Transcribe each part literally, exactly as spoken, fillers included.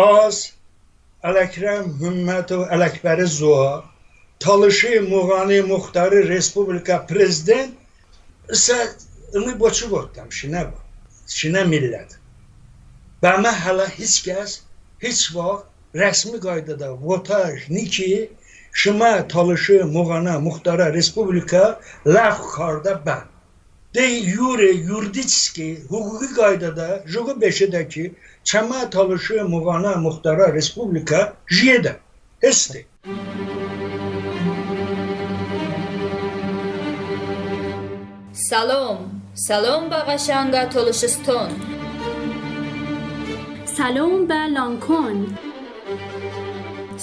Az Ələkrəm Hümmətov Ələkbəri zoə, Talışi Muğani Muxtarı Respublika prezident, ısə ımi boçi votdəm, şinə bə, şinə millət. Bəmə hələ hiç kəs hiç vaxt rəsmi qaydada votəş ni ki, şımə Talışi Muğani Muxtarə Respublika ləğv kardə bə. De yure, юридически, hüquqi qaydada jıqo beşedə ki, çəmə Talışi Muğani Muxtarə Respublika jiyedə heste. Salom, salom bə ğəşənqə Tolışıston. Salom bə Lankon.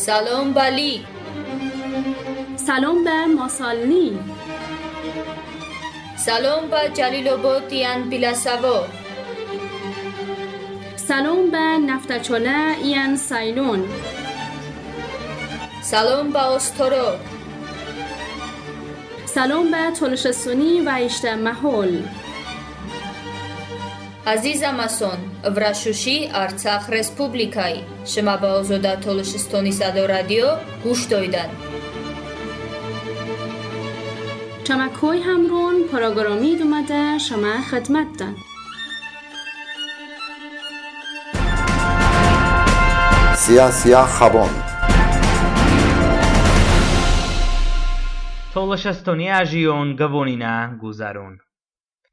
Salom bə Lik. Salom bə Masalni. Salom bə Cəlilobod iyən Biləsəvo. Salom bə Nəftəçolə iyən Saylon. Salom bə Ostoro. Salom bə Tolışıstoni və ıştə məhol. Əzizəməson, ıvrə Şuşi, Artsax Respublikəy. Şımə bə Ozodə Tolışıstoni Sədo radio quş doydən. Çəmə koy həmron proqrami dumədə şımə xıdmətədə. Siyasiyə xəbon. Tolışıstoni əjiyon qıvoninə quzəron.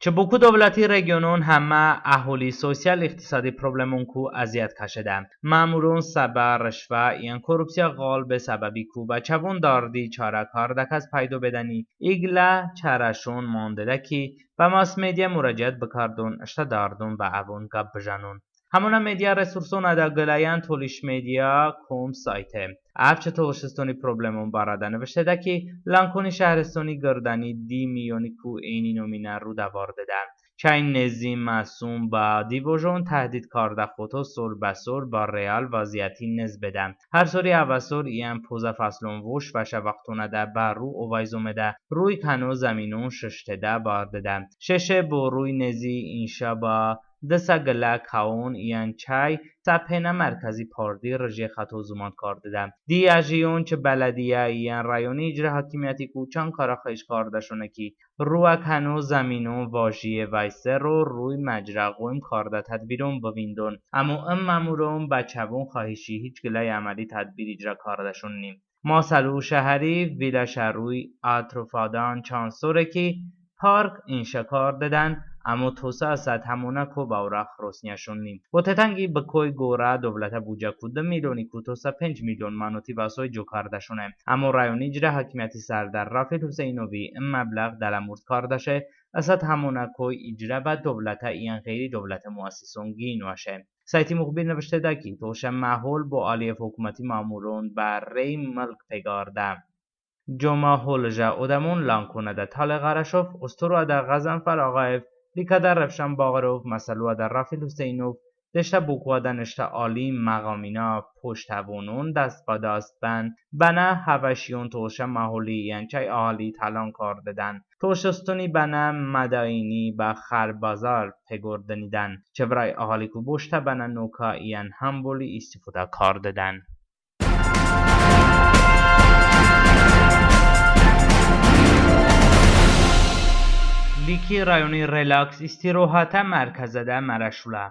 Çı Boku dovləti regionon həmə əholi sosial-iqtisadi problemonku əziyyət kəşedə. Məmuron səbə rışvə iyən korrupsiya ğalbe səbəbiku bə çəvon dardi çarə kardə kəs pəydo bedəni. İqlə çarəşon mandedə ki, bə mass-media muraciət bıkardon, ıştə dardon bə əvon qəp bıjənon. Həmonə media resursonədə qıləyən Tolış Media kom sayte. Əv çı Tolışıstoni problemon barədə nıvıştedə ki, Lankoni şəhrıstoni qırdəni di milyoniku eyni nominə ru dəvardedə. Çəy nezi məsum bə divojon təhdid kardə xoto sor bə sor bə real vəziyyəti nez bedə. Har sori əvəsor iyən pozə fəslon voş vəşə vaxtonədə bə ru ovəy zomedə, ruy kəno zəminon şıştedə bardedə. Şeşe bo ruy nezi inşa bə dısə qılə kəon iyən çəy səpenə mərkəzi pardi rıje xəto zumand kardedə. Di əjiyon çı bələdiyə iyən rayoni icra hakimiyyətiku çan karə xahiş kardəşone ki, ruə kəno zəminon vajiye vəy sero ruy məcra ğoym kardə tədbiron bıvindon. Əmo ım məmuron bə çəvon xahişi hiç qıləy əməli tədbir icra kardəşon ni. Masalu şəhəri Vilə şəhrui ətrofədən çan sore ki, park inşa kardedən, əmo tosə ısət həmonə ko bə orəx rosniyəşon ni. Bo tətənqi bıkoy qorə dovlətə bucəku dı milyoniku tosə penc milyon manoti bəsoy co kardəşone. Əmo rayoni icra hakimiyyəti sərdər Rafil Huseynovi ım məbləğ dələmurd kardəşe, ısət həmonə koy icra bə dovlətə iyən ğeyri-dovlətə muəssison qin vəşe. Sayti muxbir nıvıştedə ki, tolışə məhol bo Əliyev hukuməti məmuron bə rey mılk peqardə. Co məhol jə odəmon Lankonədə Tale Ğərəşov, Ostoroədə Ğəzənfər Ağayev, Likədə Rövşən Bağırov, Masaluədə Rafil Huseynov, deştə Bokuədə nıştə ali məğaminə poştəvonon dast bə dast bən, bənə həvəşiyon tolışə məholi iyən çəy əhali talan kardedən. Tolışıstoni bənə Mədəini bə Xərbazar peqordınidən. Çəvrəy əhaliku boştə bənə noka iyən həmboli istifodə kardedən. Liki rayoni Relaks istirohətə mərkəzədə mərəşulə.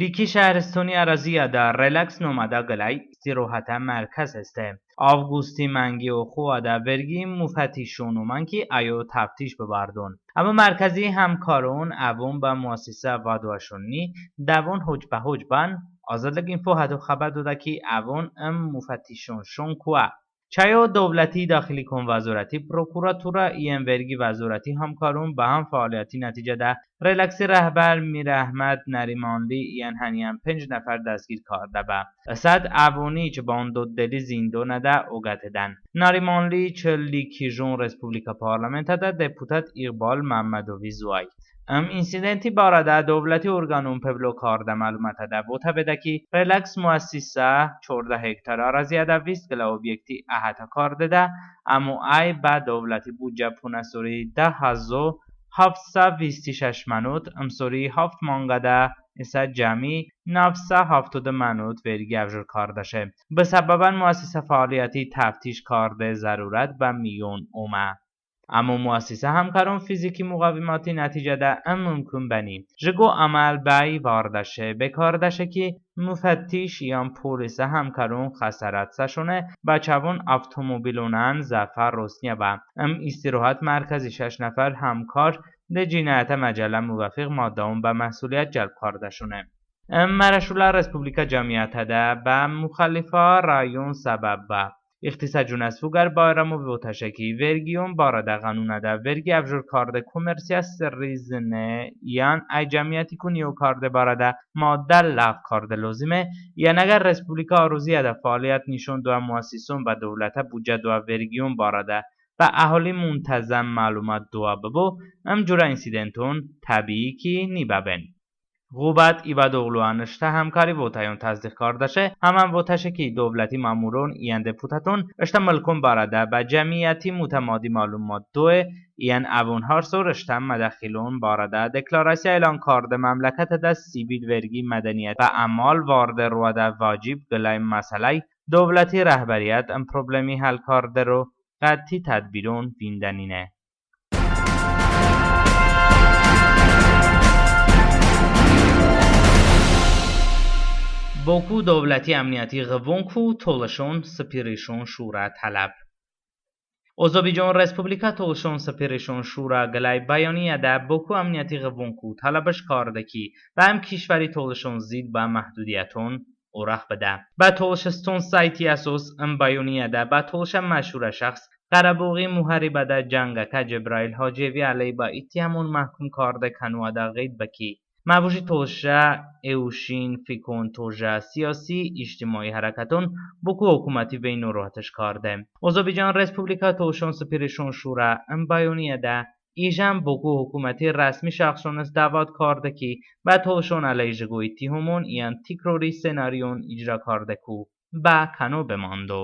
Liki şəhrıstoni əraziyədə Relaks nomədə qıləy istirohətə mərkəz heste. Avqusti manqi oxoədə vergi mufəttişon omən ki, əyo təftiş bıbərdon. Əmma mərkəzi həmkoron əvon bə muəssisə vədoəşon ni, dəvon hoc bə hoc bən. Azadlıq info hədo xəbər doydə ki, əvon ım mufəttişonşon koə. Çəyo dovləti daxilikon vəzorəti, prokuratura iyən vergi vəzorəti həmkoron bə həm fəaliyyəti nəticədə Relaksi rəhbər Mirəhməd Nərimanli iyən həniyən penc nəfər dəstgir kardə bə. Isət əvoni çı Bando Deli zindonədə oqətedən. Nərimanli çı Likijon Respublika parlamentədə deputat İqbal Məmmədovi zoəy. Im insidenti barədə dovləti orqanon pevlo kardə məlumətədə votə bedə ki, Relaks muəssisə çordə hektar əraziyədə vist qılə obyekti əhotə kardedə, əmo əy bə dovləti bucə ponə sori da həzo haft sa visti şəş manot, ımsori haft manqədə isə cəmi nav sa hafto dı manot vergi əvjor kardəşe. Bı səbəbən muəssisə fəaliyyəti təftiş karde zərurət bə miyon omə. Əmmo muəssisə həmkoron fiziki muğəvimati nəticədə ım mumkun bəni. Jıqo əməl bəy vardəşe, bekardəşe ki, mufəttiş iyən polisə həmkoron xəsarət səşone, bə çəvon avtomobilonən zəfər rosniyə bə. Im istirohət mərkəzi şəş nəfər həmkor de cinayətə məcəllə muvafiq maddəon bə məsuliyyət cəlb kardəşone. Im mərəşulə respublikə cəmiyyətədə bə muxalifə rəyon səbəb bə. İxtisas cunəsvu qər Bayramovi votəşe ki, vergiyon barədə ğanunədə vergi əvjor karde kommersiyə sırri zıne iyən əy cəmiyyətiku niyo karde barədə maddə ləğv karde lozime, iyən əqər respublikə aroziyədə fəaliyyət nişon doə muəssison bə dovlətə bucə doə vergiyon barədə bə əholi muntəzəm məlumat doə bıbu, ım curə insidenton təbii ki, nibəben. Ğubad İbadoğluən ıştə həmkari votəyon təsdiq kardəşe, həmən votəşe ki, dovləti məmuron iyən deputaton ıştə mılkon barədə bə cəmiyyəti mutəmadi məlumat doe, iyən əvon har sor ıştə mədəxilon barədə deklarasiya elan karde məmləkətədə sivil vergi mədəniyyət bə əməl varde roədə vacib qıləy məsələy dovləti rəhbəriyyət ım problemi həl kardero qəti tədbiron vindənine. Boku dovləti əmniyyəti ğıvvonku Tolışon Sıpirişon Şurə tələb. Ozobicon Respublikə Tolışon Sıpirişon Şurə qıləy bəyoniyədə Boku əmniyyəti ğıvvonku tələbış karde ki, bə ım kişvəri tolışon zid bə məhdudiyəton orəx bıdə. Bə Tolışıston sayti əsos ım bəyoniyədə bə tolışə məşhurə şəxs Ğərəboği muharibədə cəngəkə Cəbrail Hacıyevi ələyh bə ittihomon məhkum karde kənoədə ğeyd be ki, məvoşi tolışə ewşin fikon tojə siyasi ictimoi hərəkəton Boku hokuməti vey norohətış karde. Ozobicon Respublikə Tolışon Sıpirişon Şurə ım bəyoniyədə ijən Boku hokuməti rəsmi şəxsonıs dəvət karde ki, bə tolışon ələyh jıqo ittihomon iyən tikrori senariyon icra kardeku bə kəno bemando.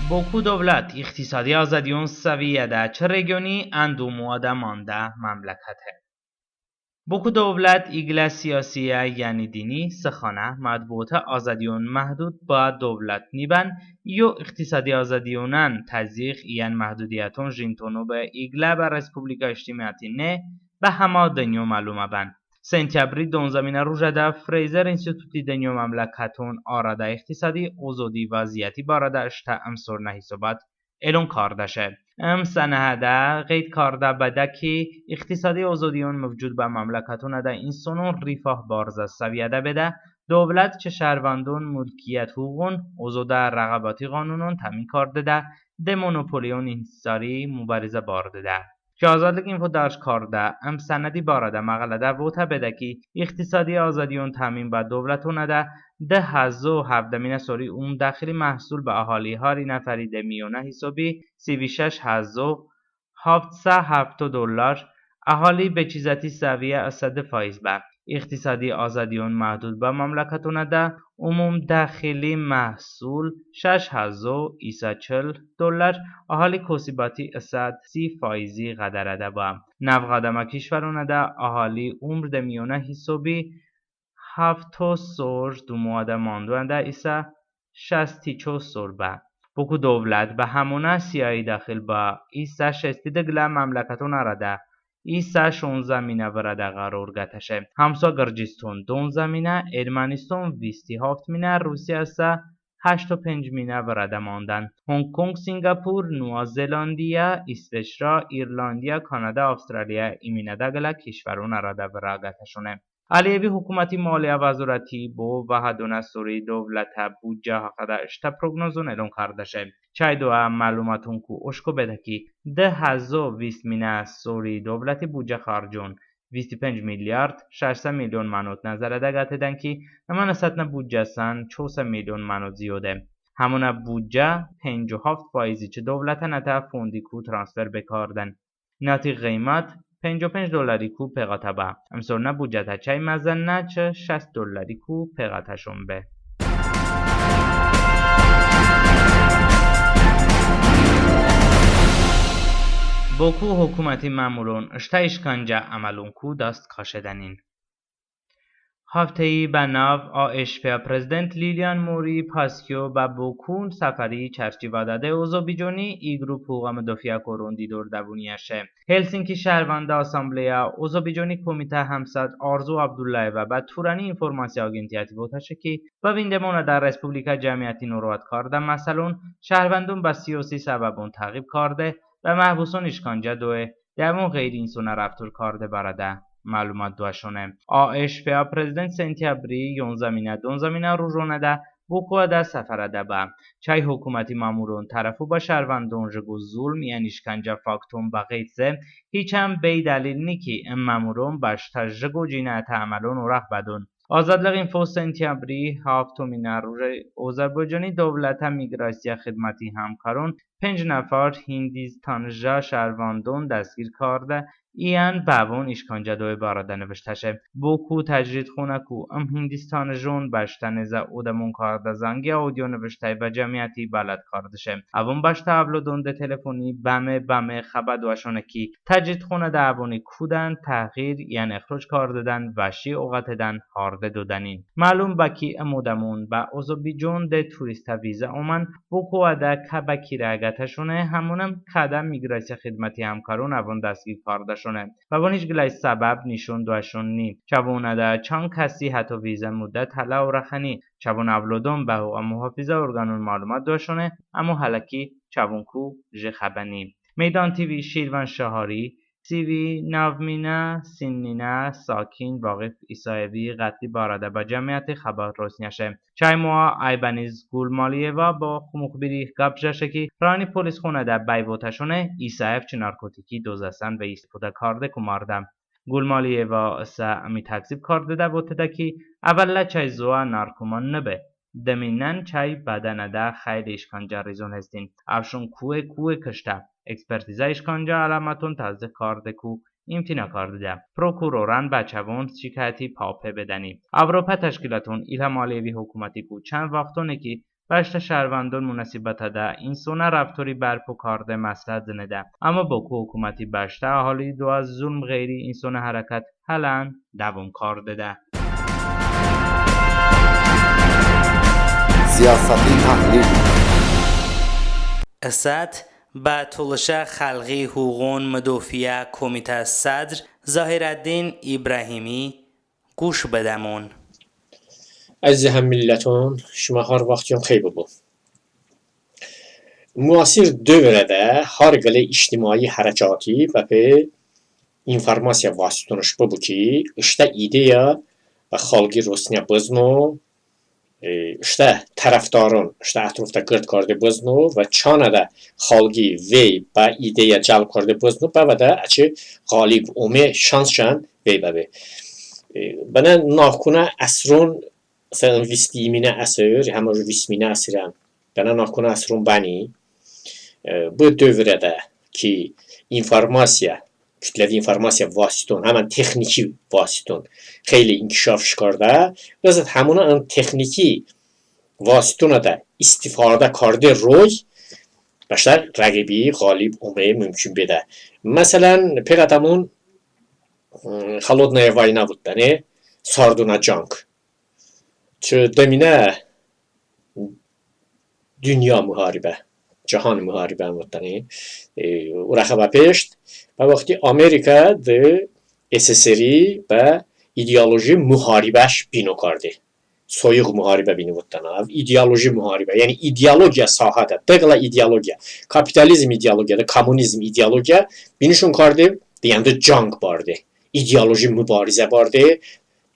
Boku dovlət iqtisadi azadiyon səviyədə çı regioni ən dumoədə mandə məmləkəte. Boku dovlət iqlə siyasiyə, yəni dini, sıxanə, mətbuotə azadiyon məhdud bə dovlət nibən, iyo iqtisadi azadiyonən təzyiğ iyən məhdudiyəton jintono be iqlə bə respublikə ictimaiyəti ne, bə həmə dınyo məlume bən. Sentyabri donzəminə rujədə Freyzer İnstituti dınyo məmləkəton arədə iqtisadi ozodi vəziyəti barədə ıştə ımsornə hisobot elon kardəşe. Im sənədədə ğeyd kardə bedə ki, iqtisadi ozodiyon mıvcud bə məmləkətonədə insonon rifah barzə səviyədə bedə, dovlət çı şəhrvandon mulkiyət huğuğon, ozodə rəğabati ğanunon təmin kardedə, de monopoliyon inhisari mubarizə bardedə. Ki Azadlıq info dərc kardə ım sənədi barədə məğalədə votə bedə ki, iqtisadi azadiyon təmin bə dovlətonədə dı həzo həvdəminə sori umum dəxili məhsul bə əhali hari nəfəri de miyonə hisobi si vi şəş həzo haft sa həfto dollar, əhali beçizəti səviyə ısə dı faiz bə. İqtisadi azadiyon məhdud bə məmləkətonədə umum dəxili məhsul şəş həzo i sa çıl dollar, əhali kosibəti ısə si faizi ğədərədə bə. Nəvğədəmə kişvəronədə əhali umr de miyonə hisobi həfto sor, dumoədə mandoədə isə şəsti çor sor bə. Boku dovlət bə həmonə siyəhi dəxil bə, isə şesti dı qılə məmləkəton arədə, isə şonzəminə vırədə ğəror qətəşe. Həmsoə Qırciston donzəminə, Ermənıston visti haftminə, Rusiyə isə həşto pencminə vırədə mandən. Honkonq, Sinqapur, Noə Zelandiyə, İsveçrə, İrlandiyə, Kanada, Avstraliyə iminə dı qılə kişvəron arədə vırə qətəşone. Əliyevi hukuməti maliyə vəzorəti bo vəhdonə sori dovlətə bucə həxədə ıştə proqnozon elon kardəşe. Çəy doə məlumatonku oşko bedə ki, dı həzo vistminə sori dovləti bucə xərcon visti penc milyard şəş sa milyon manot nəzərədə qətedən ki, ımən ısətnə bucəsən ço sa milyon manot ziyode. Həmonə bucə penco haft faizi çı dovlətə nətə fondiku transfer bekardən. Nati ğıymət penco penc dollariku peqətə bə. Imsornə bucətə çəy məzənnə çı şəst dollariku peqətəşon be. Boku hukuməti məmuron ıştə işkəncə əməlonku dast kəşedənin. Haftəyi bənav AŞPA prezident Lilian Mori Paskyo bə Boku səfəri çərçivədə de Ozərboyconi i qrup huğuğə mıdofiəkoron didor dəvoniyəşe. Helsinki şəhrvəndə assambleya Ozərboyconi komitə həmsədr Arzu Abdullayeva bə Turani informasiya agentiyəti votəşe ki, bə vindemonədə respublikə cəmiyyəti norohət kardə məsəlon, şəhrvəndon bə siyosi səbəbon təğib karde və məhbuson işkəncə doe, dəvon ğeyri-insonə rəftor karde barədə məlumat doəşone. AŞPA prezident sentyabri yonzəminə, donzəminə rujonədə Bokuədə səfərədə bə. Çəy hukuməti məmuron tərəfo bə şəhrvəndon jıqo zulm iyən işkəncə fakton bə ğeyd ze, hiçən bəy dəlil ni ki, ım məmuron bəştə jıqo cinayətə əməlon orəx bədon. Azadlıq info sentyabri haftominə ruje Ozərboyconi dovlətə miqrasiya xıdməti həmkoron penc nəfər hindistanıjə şəhrvəndon dəstqir kardə iyən bəvon işkəncə doe barədə nıvıştəşe. Boku təcridxonəku ım hindistanıjon bəştə nezə odəmon kardə zangi audio nıvıştəy və cəmiyyəti bələd kardışe. Əvon bəştə əvlodon de telefoni bəme-bəme xəbə doəşone ki, təcridxonədə əvoni kudən, təhğir iyən ixroc kardedən, vəhşi oqətedən, harde dodənin. Məlum bə ki, ım odəmon bə Ozərboycon de turistə vizə omən, Bokuədə kə bə kirə qətəşone, həmonəm kədə miqrasiya xıdməti həmkoron əvon dəstqir kardəşone. Bəvon hiç qıləy səbəb nişon doəşon ni. Çəvonədə çan kəsi hətto vizə muddət hələ orəxəni. Çəvon əvlodon bə huğuğə muhafizə orqanon məlumat doəşone, əmmo hələki çəvonku jı xəbə ni. Meydan TV, Şirvan şəhəri, sivi nəvminə sinninə sakin Vaqif İsayevi ğətli barədə bə cəmiyyəti xəbə rosniyəşe. Çəy moə Aybəniz Qulmaliyeva bə muxbiri qəp jəşe ki, Rani polisxonədə bəy votəşone, İsayev çı narkotiki dozəsən ve istifodə kardeku mardə. Qulmaliyeva isə ımi təkzib kardedə, votedə ki, əvvəllə çəy zoə narkoman nıbe. Dıminən çəy bədənədə xəyli işkəncə rizon hestin. Əvşon kuye-kuye kıştə. Ekspertizə işkəncə əloməton təsdığ kardeku imtina kardedə. Prokurorən bə çəvon şikayəti pape bedəni. Avropə təşkiloton İlham Əliyevi hukumətiku çan vaxtone ki, bəştə şəhrvəndon munasibətədə insonə rəftori bərpo karde məsləhət zınedə. Əmmo Boku hukuməti bəştə əholi doə zulm ğeyri-insonə hərəkət hələn dəvom kardedə. Siyasəti təhlil. Isət bə Tolışə xəlği huğuğon mıdofiə komitə sədr Zahirəddin İbrahimi quş bıdəmon. Əzizə həmmilləton, şımə har vaxtiyon xəy bıbu. Muasir dövrədə har qılə ictimai hərəkati bəpe informasiya vasitonış bıbu ki, ıştə ideya bə xəlği rosniyə bızıno, ıştə tərəfdaron ıştə ətrofədə qırd karde bızıno və çanədə xəlği vey bə ideya cəlb karde bızıno, bəvədə əçəy ğalib ome şansışən vey bəbe. Bənə nahkunə əsron, məsələn, vistminə əsr, həmə vistminə əsrən, bənə nahkunə əsron bəni, bı dövrədə ki, informasiya, kütləvi informasiya vasiton, həmən texniki vasiton xəyli inkişafış kardə, ısət həmonə ın texniki vasitonədə istifadə karde roy bəştə rəğibi ğalib ome mumkun bedə. Məsələn, peqətəmon холодная война votdəni, sardonə cang. Çı dıminə dünya muharibə, cəhan muharibə votdəni, orəxə bəpeşt bə vaxti Amerikə de SSRİ bə ideoloji muharibəş bino karde. Soyuq muharibə bino votdəni. Əv ideoloji muharibə, yəni ideologiya sahədə, dı qılə ideologiya, kapitalizm ideologiya, de kommunizm ideologiya binişon karde, de yəni de cang barde, ideoloji mubarizə barde,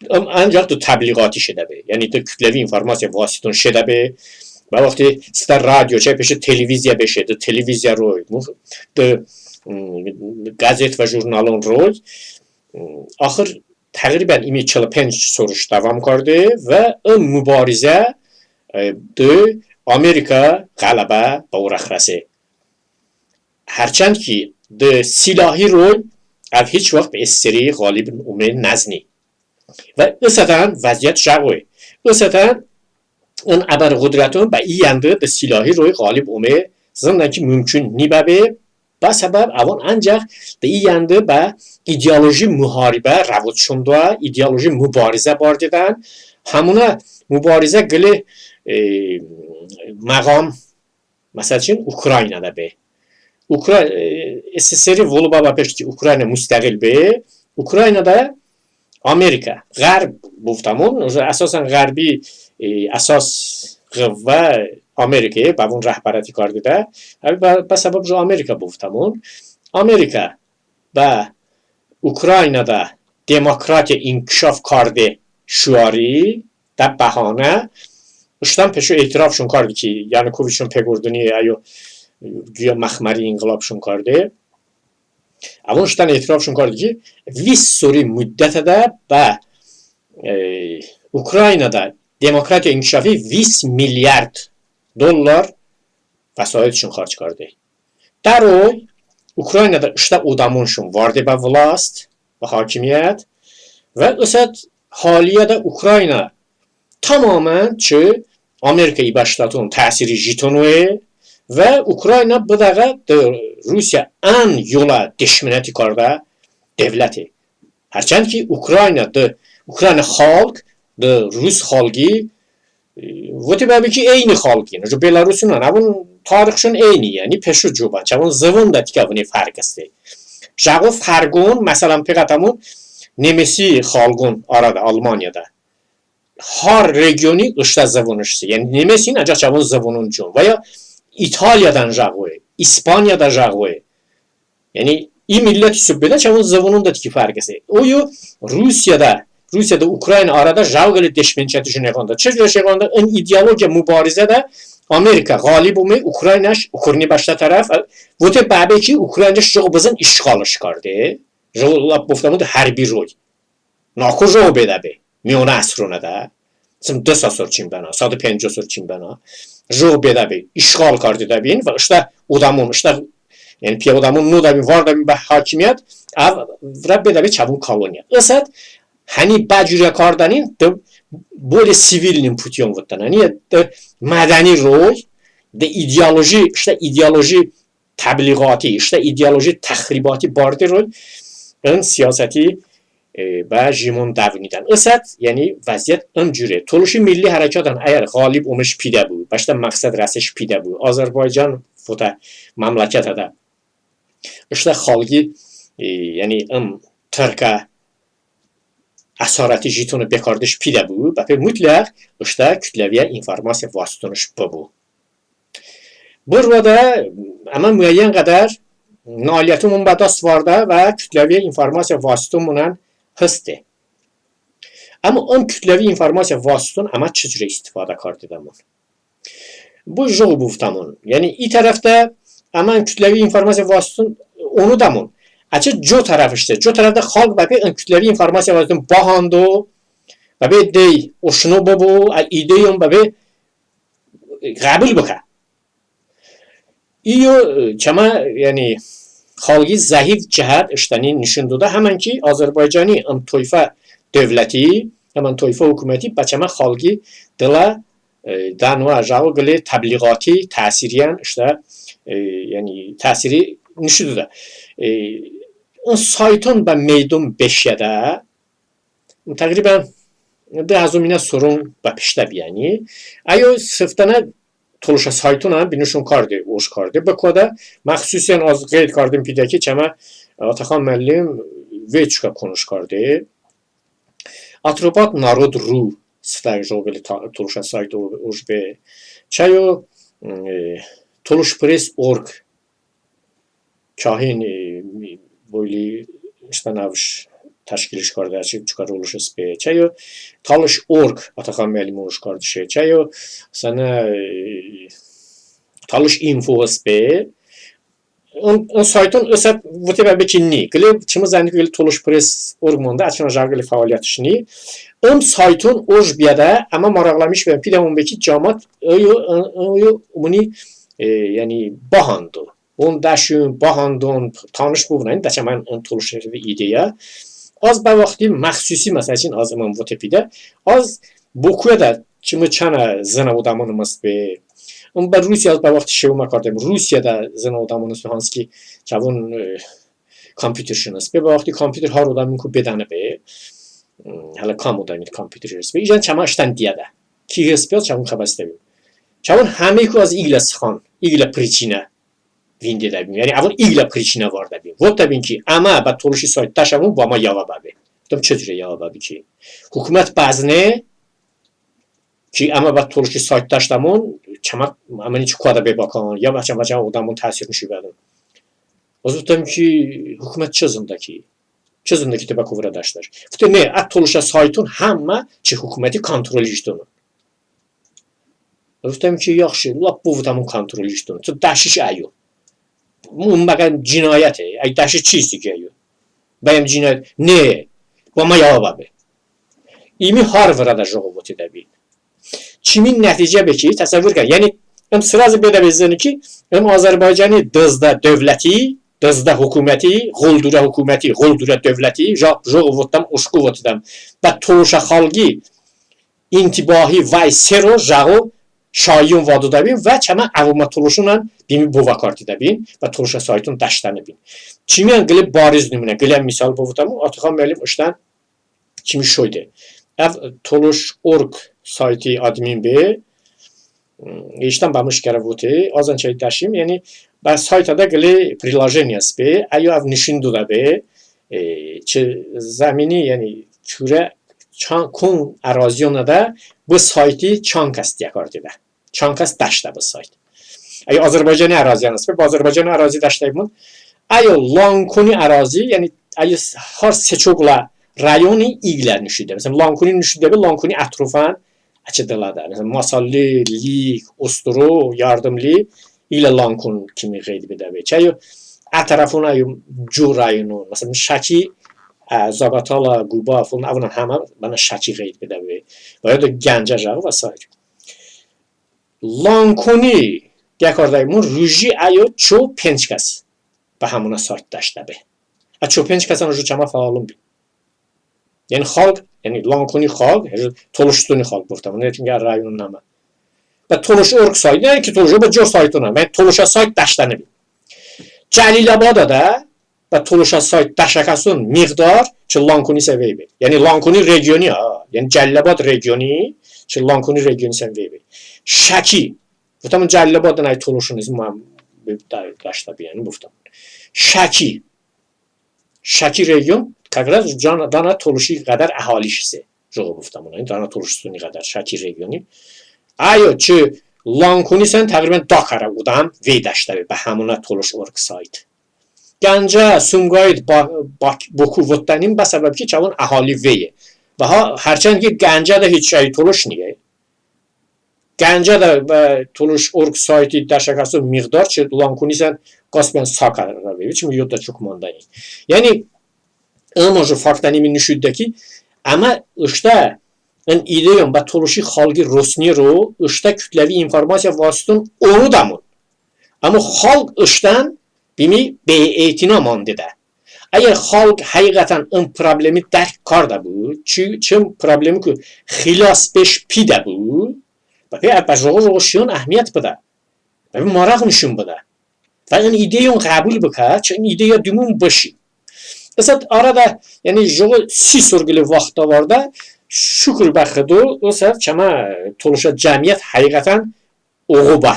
Im ancaq de təbliğati şedəbe, yəni de kütləvi informasiya vasiton şedəbe. Bə vaxti ıstə radio, çəy peşe televiziya beşe, de televiziya roy, de qəzet və jurnalon roy. Axır təqribən ımi çılı penc sorış dəvom karde və ım mubarizə de Amerika ğələbə bə orəx rəse. Hərçənd ki de silahi roy əv hiç vaxt bə SSRİ ğalib ome nəzni. Və ısətən vəziyyət jıqoy. Isətən ın əbərqudrəton bə i yəndı de silahi roy ğalib ome zındən ki mumkun nibəbe. Bə səbəb əvon əncəx de i yəndı bə ideoloji muharibə rəvoşon doə, ideoloji mubarizə bardedən. Həmonə mubarizə qılə, e, məğam, məsəl üçün, Ukraynədə be. Ukra-, e, SSRİ volo bə bəpeşt ki, Ukrayna mustəğil be. Ukraynədə Amerikə, Ğərb bıvotəmon, əsasən Ğərbi, e, əsas ğıvvə Amerikəy, bəvon rəhbərəti kardedə. Əv bə, bə səbəb jo Amerikə bıvotəmon. Amerikə bə Ukraynədə demokratiya inkişaf karde şuari, də bəhanə, ıştən peşo etirafşon karde ki, Yanukoviçon peqordıni əyo, e, quya məxməri inqilabşon karde. Əvon ıştən etirafşon karde ki, vist sori muddətədə bə, e, Ukraynədə demokratiya inkişafi vist milyard dollar vəsaitşon xərc karde. Dəroy Ukraynədə ıştə odəmonşon varde bə vlast, bə hakimiyyət, və ısət haliyədə Ukrayna tamamən çı Amerika İbə Ştaton təsiri jiton oye və Ukrayna bı dəğə de Rusiya ən yolə deşmenəti kardə devləte. Hərçənd ki, Ukrayna de, Ukrayna xalq de rus xalqi, e, vote bəbe ki, eyni xalqin, jo belorusinon, əvon tarixşon eyni, yəni peşo co bən, çəvon zıvonədə tikə əvoni fərq heste. Jıqo fərqon, məsələn, peqətəmon nemesi xalqon arədə, Almaniyadə. Har regioni ıştə zıvonış heste. Yəni nemesin, əncəx çəvon zıvonon con. Və ya İtaliyadən jıqoye, İspaniyadə jıqoye. Yəni i milləti sıbbedə çəvon zıvononədə tiki fərq heste. Oyo Rusiyadə, Rusiyadə Ukrayna arədə jıqo qılə deşmençəti jıqo nıxande. Çı cürə jıqo nıxande? In ideologiya mubarizədə Amerika ğalib ome, Ukraynaş okurne bəştə tərəf. Vote bəbe ki, Ukraynaş jıqo bızın işğalış karde. Jıqo, ləp bıvotəmon de hərbi roy. Nako jıqo bedəbe, miyonə əsronədə, sım dı sa sor çimbənə, sa dı penco sor çimbənə, jıqo bedəbe, işğal kardedəbin və ıştə odəmon, ıştə, yəni piyə odəmon nodəbin, vardəbin bə hakimiyyət, əv vırə bedəbe çəvon koloniya. Isət həni bə cürə kardənin de более сивилным путём votdən, həni de mədəni roy, de ideoloji, ıştə ideoloji təbliğati, ıştə ideoloji təxribati barde roy ın siyasəti, e, bə jimon dəvonidən. Isət, yəni vəziyyət ım cürə. Tolışi milli hərəkətən əgər ğalib omış pidəbu, bəştə məqsəd rəseş pidəbu, Azərbaycan votə məmləkətədə ıştə xalqi, e, yəni ım tırkə əsarəti jitoni bekardeş pidəbu, bəpe mutləq ıştə kütləviyə informasiya vasitonış bıbu. Bı roədə əmə muəyyən qədər nailiyyətomon bə dast vardə və kütləviyə informasiya vasitonmonən hıste. Əmma ım kütləvi informasiya vasiton əmə çı cürə istifadə kardedəmon? Bı jıqo bıvotəmon. Yəni i tərəfədə əmə ın kütləvi informasiya vasiton onodəmon. Əçəy co tərəf ıştə, co tərəfədə xalq bəpe ın kütləvi informasiya vasiton bahando, bəpe dey oşno bıbu, ə ideyon bəpe ğəbul bıkə. İyo, e, çəmə, yəni, xalqi zəif cəhət ıştəni nişon doydə, həmən ki, Azərbaycani ım toyfə dövləti, həmən toyfə hukuməti bə çəmə xalqi dılə, e, dənvə jıqo qılə təbliğati təsiriyən ıştə, e, yəni, təsiri nişon doydə. E, ın sayton bə meydon beşedə, təqribən dı həzominə soron bəpeştə biyəni. Əyo sıftənə tolışə saytonən binoşon karde, oj karde. Bı koədə məxsusən az qeyd kardım pidə ki, çəmə Ataxan məllim vey çokə konuş karde. Atropat Narod ru sıftə jıqo qılə tolışə sayt oj be. Çəyo, e, Tolış press orq Kahin, e, boyli ıştə nəvış təşkiliş kardə, çı çokə rolış hıste. Çəyo Talış orq Ataxan məllim oj kardışe. Çəyo sənə, e, Talış info hıste. Im, ım sayton ısət vote bəbe ki ni. Qılə çımı zəni qılə Tolış press orq mandə, əçəy jıqo qılə fəaliyətış ni. Im sayton oj biyədə, əmə maraqlanmış biyəm, pidəmon be ki, camaat, e, yo, e, e, yo, ımoni, e, yəni, bahando. On dəşun, bahandon, tanış bıbun, yəni, də çəmə ın tolışə ideya. Az bə vaxti məxsusi, məsəl üçün, az ımım vote pidə, az Bokuədə çımı çanə zınə odəmonım hıste, Im bə Rusiyə bə vaxti şeomə kardem. Rusiyədə zınə odəmon heste, hansı ki, çəvon, e, kompyuterşınos be. Bə vaxti kompyuter har odəminku bedəni be. Hmm, hələ kam odəmid kompyuter heste be. İjən çəmə ıştən diyədə. Ki heste be, çəvon xəbə heste be. Çəvon həmməyku az iqlə sıxan, iqlə priçinə vindedəbim. Yəni əvon iqlə priçinə vardedəbim. Votedəbim ki, əmə bə tolışi sayt dəşəmon, bo əmə yavə bəbe. Votedəm, çı curə yavə bəbe ki, hukumət bəzne ki, əmə bə tolışi sayt dəşdəmon, çəmə, əməni çı koədə bebəkən, ya bəçən, bəçən odəmon təsir nışo bədon. Az votedəm ki, hukumət çı zındə ki, çı zındə ki, tı bə ko vırə dəşdəş. Vote ne, ə tolışə sayton həmmə çı hukuməti kontrolış dono. Votedəm ki, yaxşı, lap bıvotəmon kontrolış dono. Tı dəşış əyo. Im məgər cinayəte? Əy dəşış çiçi ki əyo? Bəyəm cinayət? Ne, bo əmə yavə bəbe. İmi har vırədə jıqo votedəbin. Çımi nəticə be ki, təsəvvur kən. Yəni, ım sırazu bedəbe zıni ki, ım Azərbaycani dızdə dövləti, dızdə hukuməti, ğuldurə hukuməti, ğuldurə dövləti, jıqo votedəm, oşko votedəm. Bə tolışə xalqi intibahi vəy sero jıqo şayion vardedəbin və çəmə əvomə tolışonən bımi bovə kardedəbin və tolışə sayton dəşdənıbin. Çımiyən qılə bariz nımunə, qıləyən misal bıvotəmon, Ataxan müəllim ıştən çımi şoyde. Əv tolış orq sayti admin be, ıştən bəmı şikərə vote, azən çəy dəşim, yəni bə saytədə qılə prilojeniya heste be, əyo əv nişon doydə be, e, çı zəmini, yəni çorə çan-, kon əraziyonədə bı sayti çan kəs diyə kardedə. Çan kəs dəşdə bı sayt. Əyo Azərbaycani əraziyən heste be, bə Azərbaycani ərazi dəşdəmon. Əyo Lankoni ərazi, yəni əyo s-, har se-ço qılə rayoni iqlə nişo doydə. Məsələn, Lankoni nişo doydə be, Lankoni ətrofən əçəy dılədə. Məsələn, Masallı, Lik, Ostoro, Yardımlı, iqlə Lankon kimi ğeyd bedəbe. Çəy əyo ə tərəfon əyo co rayonon. Məsələn, Şəki, ə, Zaqatala, Quba filan, əvonən həmə bənə Şəki ğeyd bedəbe. Və ya da Gəncə jıqo və sair. Lankoni diyə kardəmon, ruji əyo ço-penc kəs bə həmonə sayt dəşdə be. Ə ço-penc kəsən ruji çəmə fəalon bin. Yəni xalq, yəni Lankoni xalq, yəni Tolışıstoni xalq bıvotəmon, yəni çünki rayonon nəmə. Bə tolış orq sayt, yəni ki tolış, bə co saytonən, yəni tolışə sayt dəşdənıbin. Cəlilabadədə bə tolışə sayt dəşə kəson miqdar çı Lankonisə vey be. Yəni Lankoni regioni, ha, yəni Cəlilabad regioni çı Lankoni regionisən vey be. Şəki, votəmon Cəlilabadədə əy tolışon hestin, mı də-, dəşdəbim, yəni bıvotəmon. Şəki, Şəki region, как раз danə, danə tolışi qədər əhaliş heste. Jıqo bıvotəmon, yəni danə Tolışıstoni qədər Şəki regioni. Əyo çı Lankonisən təqribən da kərə odəm vey dəşdəbe bə həmonə tolış orq sayt. Gəncə, Sumqayıt, Ba-, Bak-, Boku votdənim bə səbəb ki çəvon əhali veye. Və ha, hərçənd ki Gəncədə hiç əy tolış niye. Gəncədə bə tolış orq sayti dəşə kəson miqdar çı Lankonisən qasbən sa kərə vey be, çımi yodədə çok mandəni. Yəni ım co faktən ımi nişo doydə ki, əmə ıştə ın ideyon bə tolışi xalqi rosnero ıştə kütləvi informasiya vasiton onodəmon. Əmma xalq ıştən bımi beetina mandedə. Əgər xalq həqiqətən ın problemi dərk kardəbu, çı, çı problemiku xilas beş pidəbu, bəpe bə jıqo-jıqo şeyon əhəmiyyət bıdə. Bəpe maraq nişon bıdə. Və ın ideyon ğəbul bıkə, çı ın ideya dumon bışi. Isət arədə, yəni jıqo si sor qılə vaxt dəvardə, şukur bə Xıdo, ısət çəmə tolışə cəmiyyət həqiqətən oğo bə.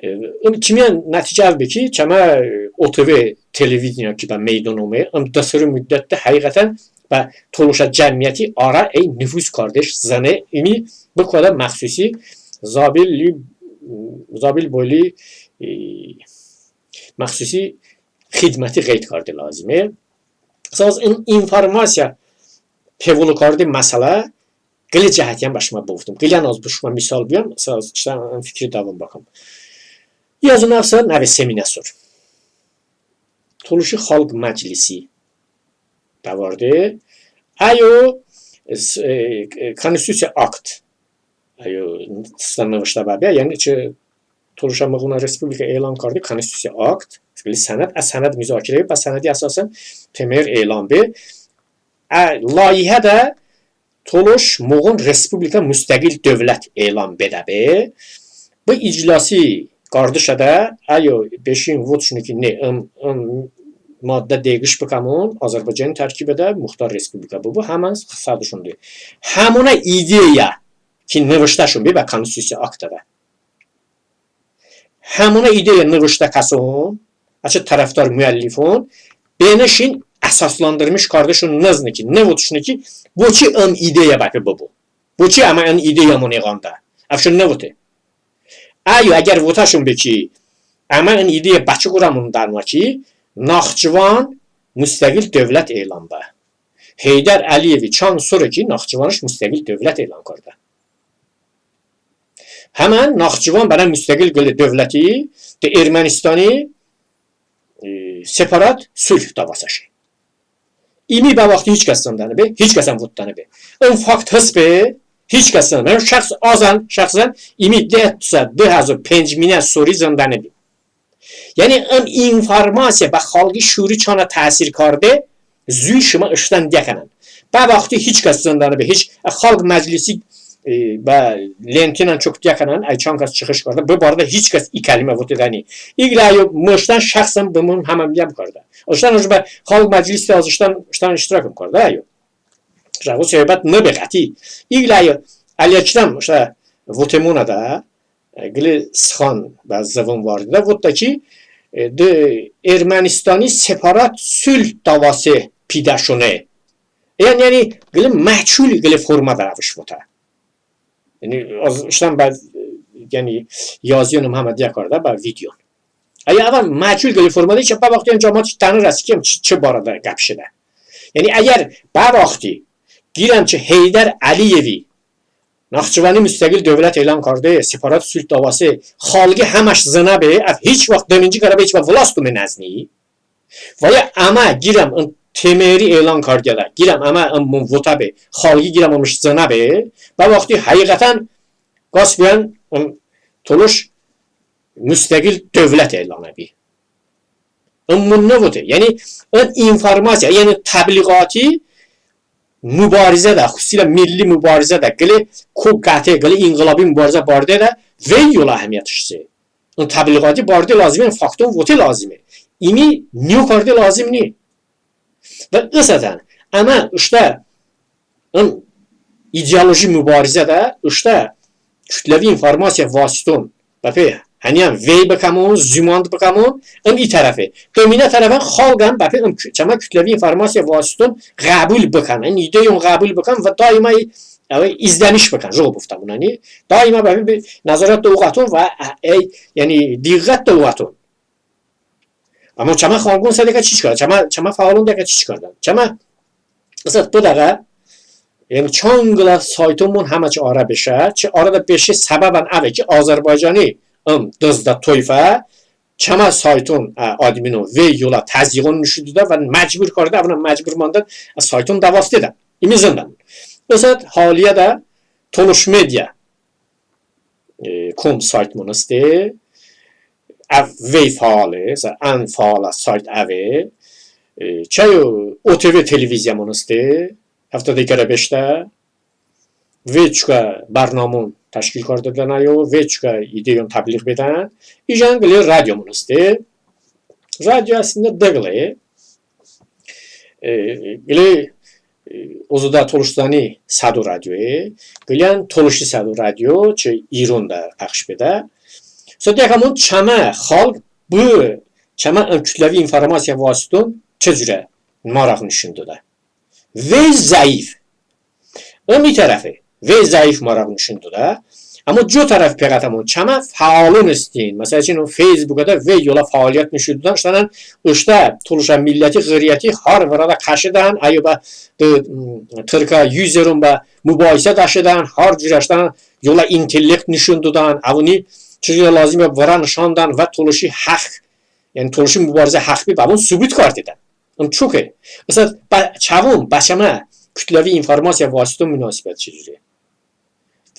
E, ım çımiyən nəticə əv be ki, çəmə, e, OTV televideniya ki bə meydon ome, ım dı sori mıddətədə həqiqətən bə tolışə cəmiyyəti arə əy nufuz kardeş zıne, ımi bı koədə məxsusi Zabil, Zabil boyli, e, məxsusi xidməti ğeyd karde lazime. Saz ın informasiya pevılo karde məsələ qılə cəhətiyən bə şımə bıvotım. Qıləyən az bə şımə misal biyəm, saz ıştən ın fikri dəvom bıkəm. Hezar noə sa nəvə seminə sor Tolışi Xalq Məclisi dəvarde. Əyo, s-, e, e, Konstitusiya akt. Əyo, ısətən nıvıştə bəbe, yəni ki, Tolışə Mığonə Respublika elan karde Konstitusiya akt, qılə sənəd, ə sənəd muzakirə be, bə sənədi əsasən TMR elan be. Ə layihədə Tolış Mığon Respublika mustəqil dövlət elan bedəbe. Bı iclasi qardışədə əyo beşin votışone ki, ne, ım, ım maddə deqiş bıkəmon, Azərbaycani tərkibədə muxtar respublika bıbu, həmən sədışon de. Həmonə ideya ki, nıvıştəşon be bə konstitusiya aktədə. Həmonə ideya nıvıştə kəson, əçəy tərəfdar müəllifon, benışin əsaslandırmış kardışon, nıznə ki, nıvotışone ki, boçi ım ideya bəpe bıbu. Boçi əmə ın ideyamon eğandə. Əvşon nıvote. Əyo, əgər votəşon be ki, əmə ın ideya bəçəy qorəmon dənoə ki, Naxçıvan mustəqil dövlət elan bə. Heydər Əliyevi çan sore ki, Naxçıvanış mustəqil dövlət elan kardə. Həmən Naxçıvan bənə mustəqil qılə dövləti de Ermənistani, e, separat sulh davasəşe. İmi bə vaxti hiç kəs zındənıbe, hiç kəsən votdənıbe. In fakt hıste, hiç kəs zındənıbe. Şəxsən, şəxsən imi de dı həzo pencminə sori zındənıbim. Yəni ın informasiya bə xalqi şuuri çanə təsir karde, zuy şımə ıştən diə kənən. Bə vaxti hiç kəs zındənıbe, hiç, ə, xalq məclisi, e, bə lentinən çok diə kənən, əy çan kəs çıxış kardə, bı barədə hiç kəs i kəlimə votedəni. İqlə əyo mıştən şəxsən bımın həmən biyəm kardə. Iştən bə xalq məclisi az ıştən, ıştən iştirakım kardə əyo. Jıqo söhbət nıbe qəti. İqlə əyo Əliəkrəm ıştə votemonədə, e, qılə sıxan bə zıvon vardedə, votdə ki, e, de Ermənistani separat sulh davası pidəşone. Yəni, yəni, qılə məchul qılə formadə əvış votə. Yəni, az ıştən bə, yəni, yaziyonım həmə diə kardə bə videon. Əy əvən məchul qılə formadə, ki, bə vaxti, yəni, camaat dəno rəse ki, çı, çı barədə qəp jedə. Yəni, əgər bə vaxti qirəm ki, Heydər Əliyevi Naxçıvani mustəqil dövlət elan karde, separat sulh davası, xalqi həməş zınəbe, əv hiç vaxt dıminci kərə bə hiç vaxt vlast ome nəzni. Və ya əmə qirəm ın temeri elan kardeyədə, qirəm əmə ın mın votəbe, xalqi qirəm ımış zınəbe, bə vaxti həqiqətən qas biyən ın tolış mustəqil dövlət elan əbi. Immun nıvote. Yəni ın informasiya, yəni təbliğati mubarizədə, xüsusilə milli mubarizədə, qılə ko qəte, qılə inqilabi mubarizə bardedə vey yolə əhəmiyyətış hıste. In təbliğati barde lazime, in fakton vote lazime. İmi niyo karde lazim ni. Və ısətən əmə ıştə ın ideoloji mubarizədə ıştə kütləvi informasiya vasiton bəpe həniyən vey bıkəmon, zumand bıkəmon, ın i tərəfe. Dıminə tərəfən xalqən bəpe ın kü-, çəmə kütləvi informasiya vasiton ğəbul bıkən, ın ideyon ğəbul bıkən və daima i-, əve, izləniş bıkən, jıqo bıvotəmon, yəni daima bəpe bə nəzarətdə oqəton və, ə, əy, yəni diqqətdə oqəton. Amma çəmə xalqon sə dəqə çiç kardən? Çəmə, çəmə fəalon dəqə çiç kardən? Çəmə, məsələn, bı dəqə, yəni çan qılə saytonmon həmə çı arə beşə, çı arədə beşə səbəbən əve ki, Azərbaycani ım dızdə toyfə çəmə sayton, ə, adminon vey yolə təzyiğon nişon doydə və məcbur kardə, əvonən məcbur mandən, ə, sayton dəvastedən. İmi zındəmon. Məsələn, haliyədə Tolış Media e, kom saytmon hıste, əv vey fəale, sə ən fəalə sayt əve, e, çəyo OTV televiziyamon hıste, həftədə i kərə beşdə, vey çokə bərnamon təşkil kardedən əyo, vey çokə ideyon təbliğ bedən, ijən qılə radiomon hıste. Radio əslində dı qılə, e, qılə, e, Ozodə Tolışstani Sədo radioye, qıləyən Tolışi Sədo radio, çı İronədə pəxş bedə. Sə diə kəmon çəmə xalq bı, çəmə ın kütləvi informasiya vasiton çı curə maraq nişon doydə. Vey zəif. Im i tərəfe, vey zəif maraq nişon doydə. Amma co tərəf peqətəmon, çəmə fəalon hıstin. Məsələn, ın Feysbukədə vey yolə fəaliyyət nişon doydən, ıştənən, ıştə tolışə milləti ğıryəti har vırədə kəşedən, əyo bə, dı, m, tırkə useron bə mubahisə dəşedən, har curə ıştən yolə intellekt nişon doydən, əvoni çı curə lazime vırə nışandən və tolışi həx, yəni tolışi mubarizə həx be bəvon sıbut kardedən. Im çoke. Məsələn, bə, çəvon bə çəmə kütləvi informasiya vasiton munasibət çı cure?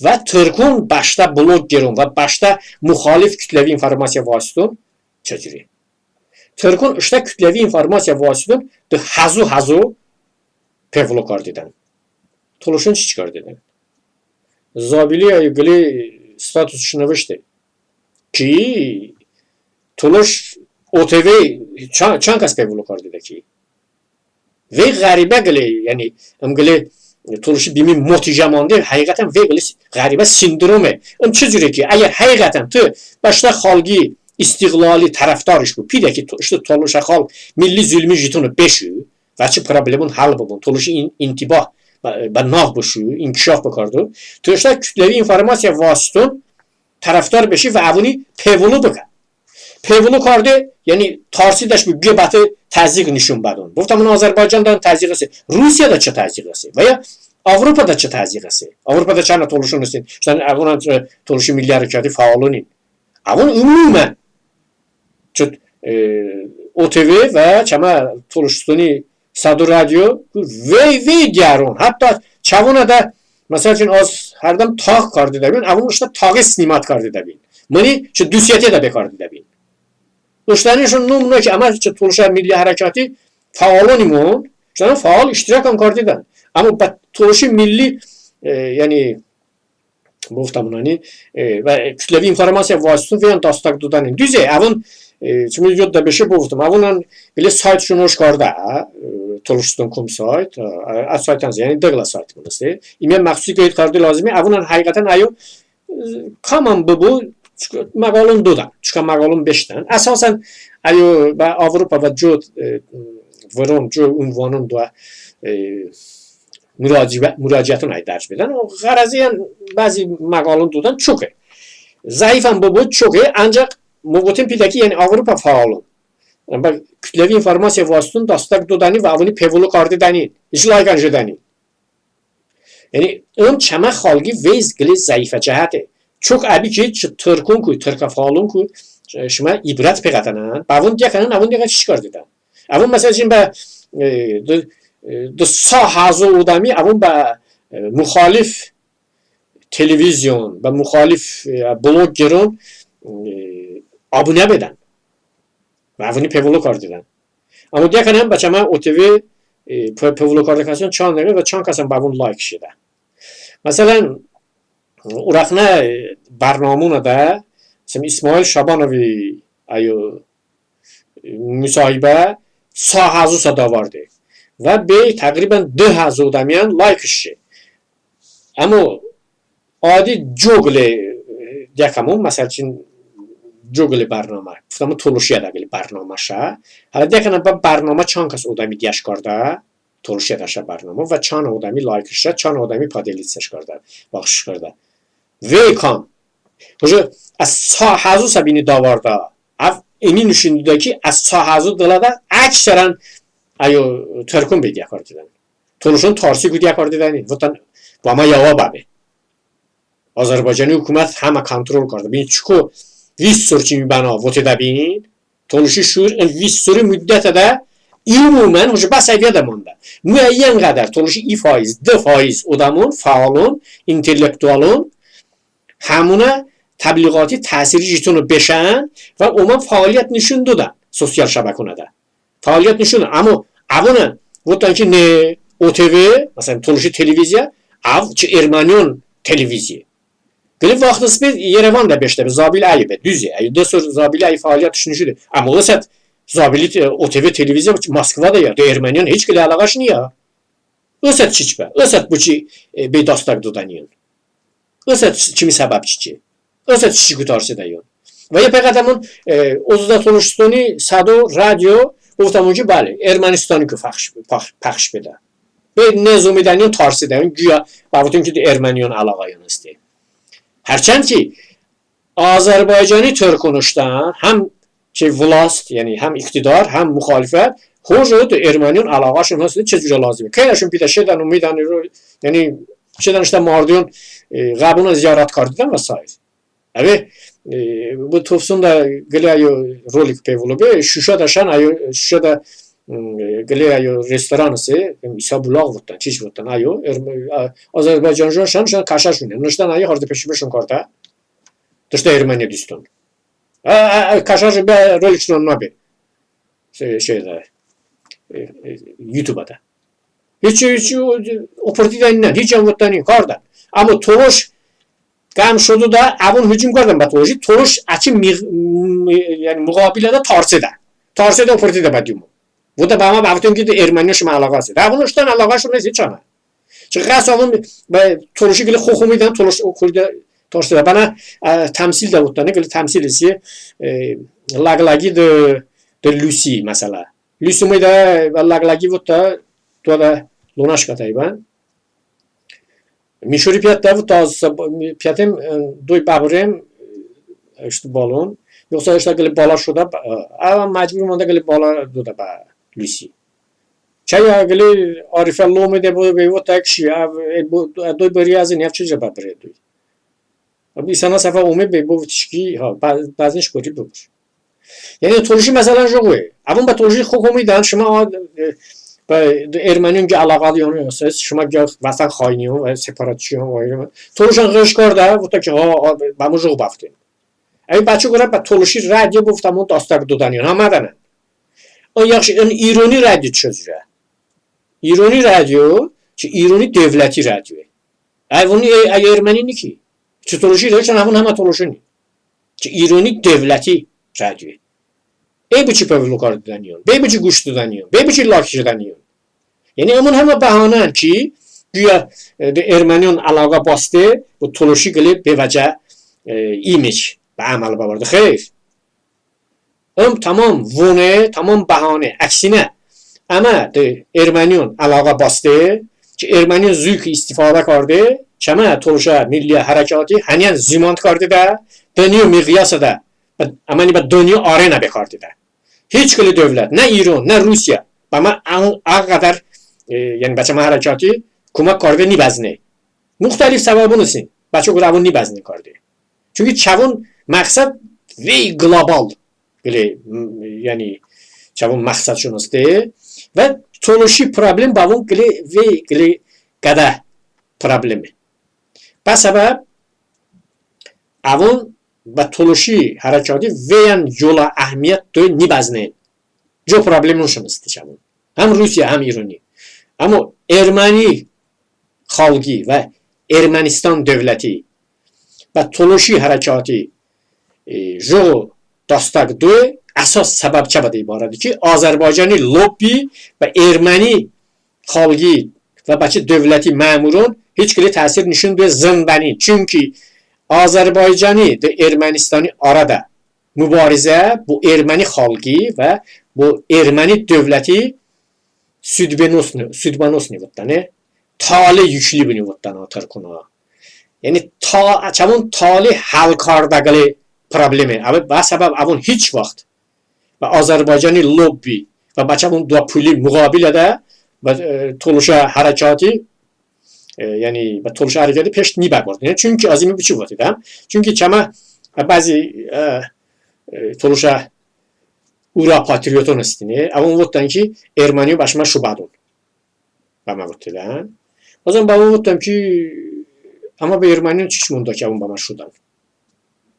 Və tırkon bəştə bloqeron və bəştə muxalif kütləvi informasiya vasiton çı cure? Tırkon ıştə kütləvi informasiya vasiton dı həzo-həzo pevlo kardedən. Tolışon çiç kardedən? Zabili əy qılə statusış nıvışte. ki, tolış OTV çan, çan kəs pevılo kardedə ki. Vey ğəribə qılə, yəni, ım qılə tolışi bımi moticə mande, həqiqətən vey qılə s-, ğəribə sindrome. Im çı curə ki, əgər həqiqətən tı bəştə xalqi istiqlali tərəfdarış bu, pidə ki, to-, ıştı tolışə xalq milli zülmi jitonı beşu, və çı problemon həll bıbun, tolışi in-, intibah bə, bə nav bışu, inkişaf bıkardı. Tı ıştə kütləvi informasiya vasiton tərəfdar beşi və əvoni pevılo bıkə. Pevılo karde, yəni tarsidəş bu, ge bə tı təzyiq nişon bədon. Bıvotəmon Azərbaycanədə təzyiq hese, Rusiyədə çı təzyiq hese, və ya Avropədə çı təzyiq hese. Avropədə çanə tolışon hestin, ıştən əvonən, e, tolışi milli hərəkati fəalonin. Əvon umumən çı, e, OTV və çəmə Tolışıstoni Sədo radio vey, vey diyəron. Hətta çəvonədə, məsəl üçün, az hərdəm tağ kardedəbin, əvon ıştə taği snimat kardedəbin. Mıni çı Dusetədə bekardedəbin. Iştənişon nımunə ki, əmə çı tolışə milli hərəkati fəalonimon, ıştənə fəal iştirakən kardedən. Əmma bə tolışi milli, e, yəni, bıvotəmon, yəni, e, və kütləvi informasiya vasiton veyən dastək dodənin. Düze, əvon, e, çımı yodədə beşe bıvotəm, əvonən qılə saytışon oş kardə, e, tolışıston kom sayt, e, ə saytən, yəni dı qılə saytımon heste. İmən məxsusi qeyd karde lazıme, əvonən həqiqətən əyo, e, kamən bıbu, çokə məqalon dodən, çokə məqalon beşedən. Əsasən əyo bə Avropa və co, e, vıron, co unvanon doə, e, muraci-, muraciəton əy dərc bedən. O ğərəziyən bəzi məqalon dodən çoke. Zəifən bıbu çoke, ancaq mı votem pidə ki, yəni Avropa fəalon, yəni bə kütləvi informasiya vasiton dastək dodəni və əvoni pevılo kardedəni, hiç laykən jedəni. Yəni ım çəmə xalqi vey qılə zəifə cəhəte. Çok əbi ki, çı tırkonku, tırkə fəalonku, e, şımə ibrət peqətənən, bəvon diyəkənən, əvon diyəkə çiç kardedən. Əvon, məsəl üçün, bə, e, dı, e, dı sa həzo odəmi əvon bə, e, muxalif televizion, bə muxalif, e, bloqeron, e, abunə bedən. Və əvoni pevılo kardedən. Əmma diyəkənən bə çəmə OTV, e, pe-, pevılo kardə kəson çan dəqə və çan kəsən bəvon layk jedə. Məsələn, orəxnə, e, bərnaməonədə, məsələn, İsmail Şabanovi əyo, e, müsahibə sa həzo sə dəvarde. Və bəy təqribən dı həzo odəmiyən laykış je. Əmma adi co qılə, e, diyəkəmon, məsəl üçün, co qılə bərnamə. Bıvotəmon tolışiyədə qılə bərnaməşe. Hələ diyəkənən bə bərnamə çan kəs odəmi diyəş kardə, tolışiyədəşə bərnamə, və çan odəmi laykış je, çan odəmi поделиться-ş kardə, baxşış kardə. Vey kam. Hıcı, ə sa həzo sə bini dəvardə. Əv ımi nişon doydə ki, ə sa həzo dılədə əksərən əyo tırkon bəy diyə kardedən. Tolışon tarsiku diyə kardedəni. Votən, bəmə yava bəbe. Azərbaycani hukumət həmə kontrol kardə. Bıbin çoko vist sor çımi bənav votedəbin. Tolışi şuur ın vist sori muddətədə umumən hıcı bə səviyyədə mandə. Muəyyən qədər tolışi i faiz, dı faiz odəmon, fəalon, intellektualon həmonə təbliğati təsiri jitonı beşən və omən fəaliyyət nişon doydən sosial şəbəkonədə. Fəaliyyət nişon doydən. Əmma əvonən votdən ki, ne, OTV, məsələn, tolışi televiziya, əv çı erməniyon televiziya. Qılə vaxt sıpe Yerevanədə beşedə be, zabili əyo be, düze. Əyo dı sor zabili əyo fəaliyyətış nişon doydə. Əmma ısət zabili te-, OTV televiziya Moskvada ya, de erməniyon hiç qılə əloğəş niyə. Isət çiç be, ısət boçi, e, bəy dastək dodəniyon. Isət çımi səbəb çiçe. Isət çiçiku tarsedəyon. Və ya peqətəmon, e, Özədə Tolışıstoni Sədo radio, bıvotəmon ki, bəli, Ermənistoniku pəxş, pəx-, pəxş bedə. Bəy ne zomedəniyon, tarsedəyon, quya bəvoten ki, de erməniyon əloğəyon heste. Hərçənd ki, Azərbaycani tırkon ıştən həm çı vlast, yəni həm iqtidar, həm muxalifət, hıcı de erməniyon əloğəşon heste, çı curə lazıme. Kəynəşon pidə şedən, umudəni ro-, yəni şedən ıştə mardiyon, e, qəbunə ziyarət kardedən və sair. Əve, e, bı tofsonədə qılə əyo rolik pevılo be, Şuşadəşən əyo, Şuşadə, m, qılə əyo restoran heste, İsa Bulaq votdən, çiç votdən əyo, erm-, a-, azərbaycanıjonşən, şən kəşəşone, nıştən əyo, harde peşobeşon kardə. Dıştə erməni duston. Ə, ə, ə, kəşəş bə rolikşon nıbe. Şey, şeydə, e, e, YouTube-ədə. Hiç, hiç, o, o partidən nə, hiç yən votdəni, kardən. Əmma tolış Qəm şododə, əvon hucum kardən bə tolışi, tolış əçəy mığ-, m-, yəni mığabilədə tarsedə. Tarsedə, opertedə bə dimo. Votedə bəmə, bəvoten ki, de erməniyon şımə əloğə heste. Də əvon ıştən əloğəşon heste çanə. Çı qəs əvon bə tolışi qılə xox omeydən, tolış o xırdə tarsedə. Bənə, ə, təmsil də votdən, qılə təmsil heste, ə, Laqlaqi de, de Lusi, məsələ. Lusi omeydə, bə Laqlaqi votdə, doydə lonəş qətəy bən. Mişori piyətdə votdə, az piyətem, ə, doy bəbırem, ə, ıştə balon. Yoxsa ıştə qılə bala şodə, ə, əv məcbur mandə qılə bala doydə bə Lusi. Çəy ə qılə Arifə lomedə bo, bə votdə kişi, əv, ə, bo, ə, doy bıri əzıni, əv çocə bəbıre doy. Əv insənə səfə ome bə, bıvotış ki, ha, bə-, bəzıniş bıri bıbur. Yəni tolışi məsələn jıqoy. Əvon bə tolışi xox omeydən, şımə, ə, bə erməniyon ki əloğədə, yəni, siz, şımə ki vətən xainiyon və separatçiyon və, tolışon ğış kardə, votdə ki, ha, ha, bəmı jıqo bəvoten. Əy bəçəy qorə bə tolışi radio bıvotəmon dastək dodəniyon, ha, mədənən. In yaxşı, ın İroni radio çı cürə? İroni radio, çı İroni dövləti radioy. Əy, əvoni, əy, əy erməni ni ki. Çı tolışi radio, çan əvon həmə tolışoni. Çı İroni dövləti radioy. Əy bıçı pıvlo kardedəniyon, bəy bıçı quş dodəniyon, bəy bıçı layk jədəniyon. Yəni ımon həmə bəhanən ki, quya, ə, de erməniyon əloğə baste, bo tolışi qılə bevəcə, ə, imej bə əməl bəvarde. Xeyr. Im tamom vone, tamom bəhanə. Əksinə, əmə de erməniyon əloğə baste, çı erməniyon zuy ki istifadə karde, çəmə tolışə milliyə hərəkati həniyən zumand kardedə, dınyo miqyasədə, əməni bə dınyo arena bekardedə. Hiç qılə dövlət, nə İron, nə Rusiyə, bəmə ə, ə qədər, ə, yəni bəçəmə hərəkati komək karde nibəzne. Muxtəlif səbəbon hestin, bəçəy qorə əvon nibəzne karde. Çünki çəvon məqsəd vey qlobal, qılə, m, yəni çəvon məqsədşon heste və tolışi problem bəvon qılə vey qılə qədə probleme. Bə səbəb əvon bə tolışi hərəkati veyən yolə əhəmiyyət doy nibəznen. Co problemonşon heste çəvon. Həm Rusiyə, həm İroni. Əmma erməni xalqi və Ermənistan dövləti bə tolışi hərəkati, e, jıqo dastək doy əsas səbəb çəvədə ibarəte ki, Azərbaycani lobbi bə erməni xalqi və bəçəy dövləti məmuron hiç qılə təsir nişon doy zındəni. Çünki Azərbaycani de Ermənistani arədə mubarizə bo erməni xalqi və bo erməni dövləti судьбоносный, судьбоносный votdən, e, tale yüklü bıni votdən tırkon. Yəni ta-, çəvon tale həl kardə qılə probleme. Əv, bə səbəb əvon hiç vaxt bə Azərbaycani lobbi və bəçəvon doə puli muğabilədə bə, e, tolışə hərəkati, e, yəni bə tolışə hərəkati peşt nibərdən. Yəni, çünki az ımi bıçı votedəm. Çünki çəmə, e, bəzi, e, e, tolışə ura patrioton hestin, e, əvon votdən ki, erməniyon bəşmə şo bədon. Bəmə votedən. Bəzən bəvon votedəm ki, əmə bə erməniyon çiç mandə ki, əvon bəmə şodən.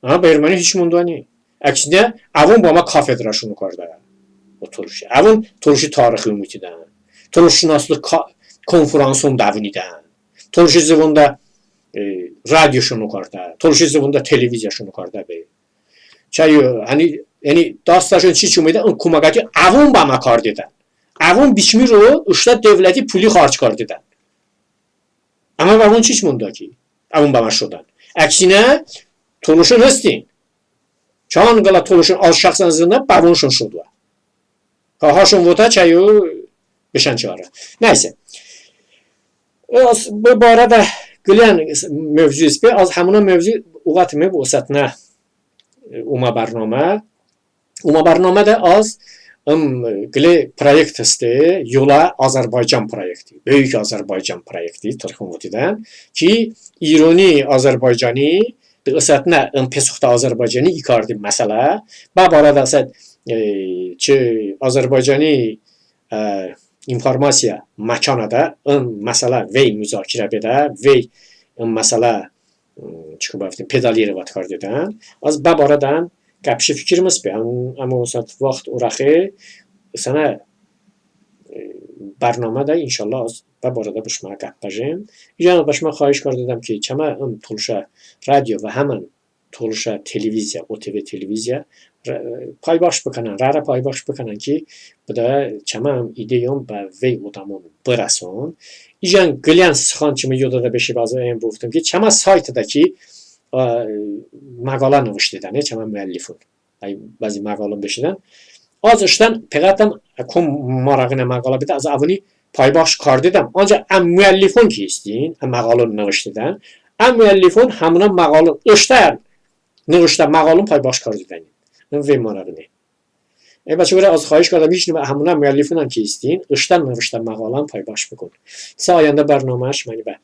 Əmə bə erməniyon hiç mandə ni. Əksinə, əvon bəmə kafedraşon okardə. O tolışi. Əvon tolışi tarıxi umutidən. Tolışşınaslıq ka-, konfranson dəvonidən. Tolışi zıvonədə, e, radioşon okardə. Tolışi zıvonədə televiziyaşon okardə be. Çəy, həni, yəni, dastəşon çiç omeydə, ın koməqəti əvon bəmə kardedən. Əvon biçəmiro ıştə dövləti puli xərc kardedən. Əmə bəvon çiç mandə ki, əvon bəmə şodən. Əksinə, tolışon hestin. Çan qılə tolışon az şəxsən zındən, bəvonşon şodoə. Ha, haşon votə çəy bışən çarə. Nəysə. Az bı barədə qıləyən mövzu heste, az həmonə mövzu oqətım bo ısətnə, e, omə bərnamə. Omə bərnamədə az ım qılə proyekt heste, yolə Azərbaycan proyekti, Böyük Azərbaycan proyekti, tırkon votedən, ki İroni Azərbaycani, de ısətnə ım pesoxtə Azərbaycani i karde məsələ, bə barədə ısət, e, çı Azərbaycani, e, informasiya məkanədə ım məsələ vey muzakirə bedə, vey ım məsələ, m, çiku bəvotem, pedalirovat kardedən. Az bə barədən qəp jə fikirım hıste, əm-, əmma ısət vaxt orəxe, ısənə, e, bərnamədə inşallah az bə barədə bə şımə qəp bəjəm. İjən bə şımə xahiş kardedəm ki, çəmə ım Tolışə radio və həmən Tolışə televiziya, OTV televiziya, rə-, paybaxş bıkənən, rə-rə paybaxş bıkənən ki, bıdə çəmə ım ideyon bə vey odəmon bırəson. İjən qıləyən sıxan çımı yodədə beşe, bəzı əyən bıvotım ki, çəmə saytədə ki, ə, məqalə nıvıştedən, e, çəmə müəllifon. Əy, bəzi məqalon beşedən. Az ıştən peqətən kom marağinə məqalə bedə, az əvoni paybaxş kardedəm. Ancəx ə müəllifon ki hestin, ə məqalon nıvıştedən, ə müəllifon həmonə məqalon ıştən nıvıştə məqalon paybaxş kardedəni. Im vey marağine. E, bəçəy qorə az xahiş kardedəm, hiç nıvə həmonə müəllifonən ki hestin, ıştən nıvıştə məqalon paybaxş bıkən. Isə ayəndə bərnamə şıməni bə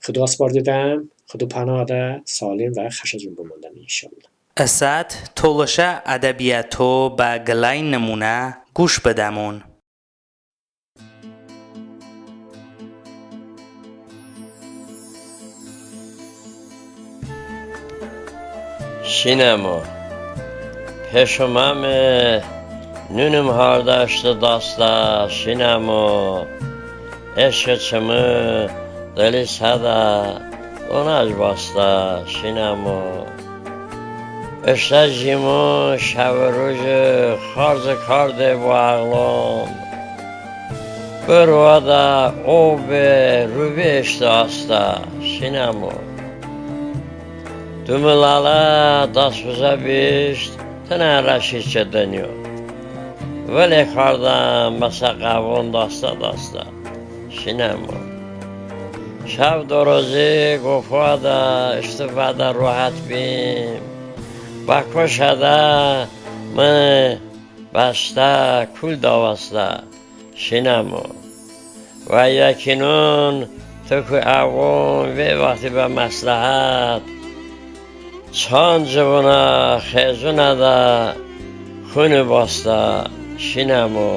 Xıdo əspardedəm, Xıdo pənahədə, salim və xəşəcon bımandən inşallah. Isət tolışə ədəbiyyəto bə qıləy nımunə quş bıdəmon. Şinəmo. Peşo məme, nunım hardə ıştı dastə, şinəmo. Eşqi çımı dıli sədə, donəj bastə, şinəmo. Iştə jimon şəvi ruji xarci karde bo əğlon. Bı roədə ov be, rubi ıştı astə, şinəmo. Dumı lələ dast bızə bişt, tınən rəşi çı dınyo. Vıli kardəm məsə qəvon dastə-dastə, şinəmo. Şəv dorozi qofoədə ıştı vədə rohət bim. Bə koşədə mı bəştə kul dəvəstə, şinəmo. Və yəkinon tıku əvon ve vaxti bə məsləhət çan cıvonə xıyzonədə xuni bastə, şinəmo.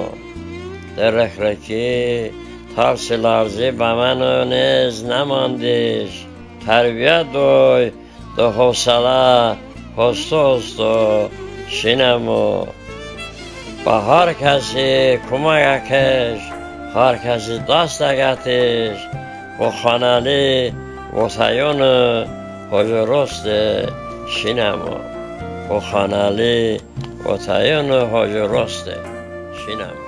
De rık-rıki, tarsi-larzi bəməno nez nəmandiş. Tərbiyə doy de hovsələ hosto-hosto, şinəmo. Bə har kəsi koməq əkəş, har kəsi dast əqətiş, bo Xanəli votəyonı hoco roste, şinəmo. Bo Xanəli votəyonı hoco roste, şinəmo.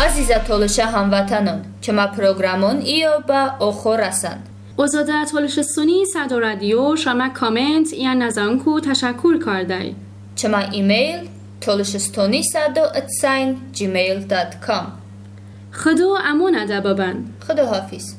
Əzizə tolışə həmvətənon, çəmə proqramon iyo bə oxo rəsən. Ozodə Tolışıstoni Sədo radio şımə komment iyən nəzəronku təşəkkur kardəy. Çəmə imeyl tolışıstoni sədo et sayn gmail dot com. Xıdo əmonədə bıbən. Xıdo hafiz.